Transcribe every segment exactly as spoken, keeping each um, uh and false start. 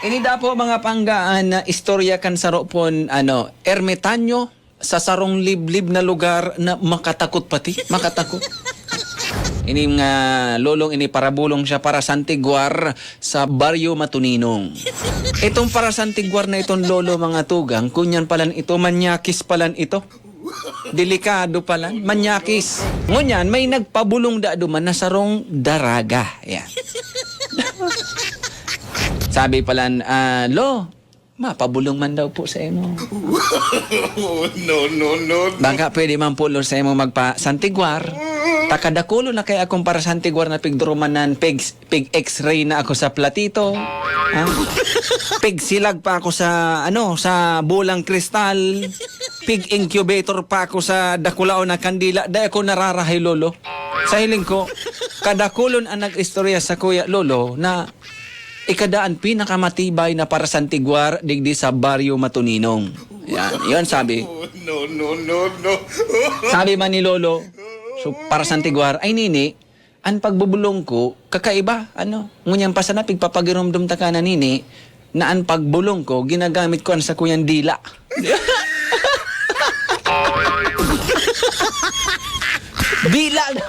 Ini dapo, mga panggaan, na istorya kan saro pon, ano, ermitanyo sa sarong liblib na lugar na makatakot pati, makatakot. Ini nga lolong ini, parabolong siya parasantiguar sa Baryo Matuninong. Itong parasantiguar na iton, lolo, mga tugang, kunyan palan ito, manyakis palan ito. Delikado palan, manyakis. Ngunyan, may nagpabolong da duman na sarong daraga. Yan. Sabi palan, "Ah, lo, mapabolong man daw po sa imo." No, no, no, no. "Baka pwede man po, lo, sa imo magpasantiguar. Takadakulo na kaya akong parasantiguar na pigdurumanan, pig, pig X-ray na ako sa platito. Ha? Pigsilag pa ako sa, ano, sa bolang kristal. Pig-incubator pa ako sa dakulaon na kandila. Dai ako nararahay, lolo." Sa hiling ko, kadakulon an nag-istorya sa kuya, lolo, na ikada an pinakamatibay na parasantiguar digdi sa Baryo Matuninong. Yan, yun sabi. No, no, no, no. Sabi man ni lolo, so, parasantiguar, "Ay, nini, an pagbobolong ko, kakaiba, ano? Ngunyan pa sana pigpapagiromdom ta ka na, nini, na an pagbolong ko, ginagamit ko an sakuyang dila." Dila na.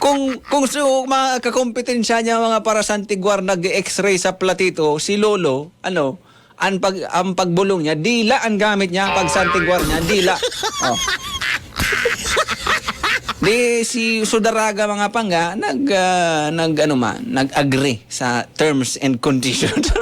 Kung, kung su-, mga kakompetensya niya, mga parasantiguar, nag-X-ray sa platito, si lolo, ano, an pag-, ang pagbolong niya, dila ang gamit niya, pagsantiguar niya, dila. Oh. Di si Sudaraga, mga pangga, nag, ah, nag, ano man, nag-agree sa terms and conditions.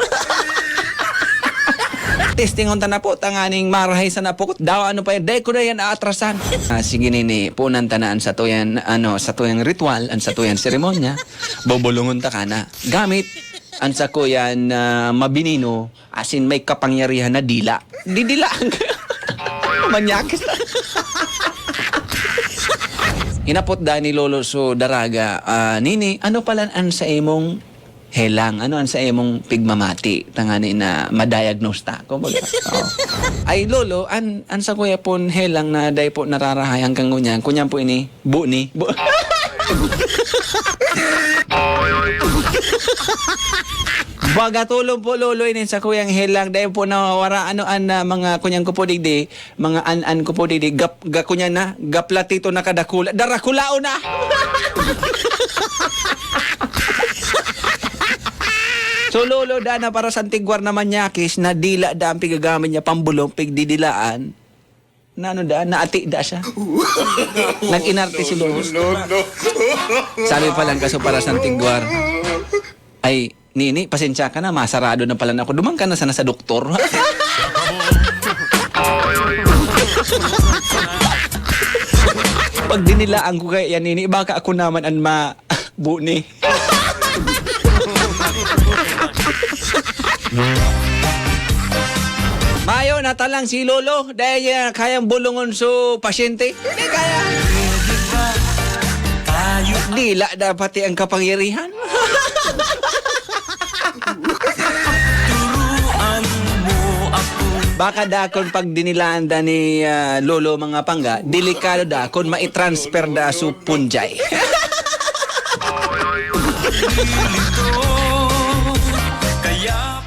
Testingon ta na po, tanganing marahay sa napukot. Daw, ano pa yan? Dai ko na yan aatrasan. Ah, sige, nini, punan ta na an satuyang, ano, satuyang ritual, an satuyang seremonya. Bobolongon ta ka na. Gamit an sakuyan na mabinino, asin may kapangyarihan na dila. Didilaan ka. Manyakis na. Hinapot da ni Lolo Sudaraga, "Ah, nini, ano palan an sa imong helang? Ano an sa imong pigmamati? Tangani na ma-diagnose ta." Kumbaga, oo. "Ay, lolo, an, an sakuya pon helang na dai po nararahay hanggang ngunyan. Kunyan po ini, bu ni." Bu-, baga tolong po, lolo, ini sakuyang helang. Dai po nawawara. Ano an, ah, mga kunyan ko po digdi, mga an-an ko po digdi, gap-, ga-, kunyan na, gaplatito na kadakula. Darakulaon na! So, lolo, da na parasantiguar na manyakis na dila da ang pigagamit niya pambolong, pigdidilaan. Na ano da, naati da siya. Nag-inarte si Lolo. No, no, no. Sabi palan, kaso parasantiguar, "Ay, nini, pasensya ka na, masarado na palan ako. Duman ka na sana sa doktor." Pag dinilaan ko kaya yan, nini, baka ako naman an ma-, bu ni. Mayo, natalang si Lolo. Dai niya kayang bolongon su pasyente. Di kaya. Dila dapat ang kapangyarihan. Baka dakon pag dinilaan da ni, ah, Lolo, mga pangga, delikado dakon, mai-transfer da su punjay. Kaya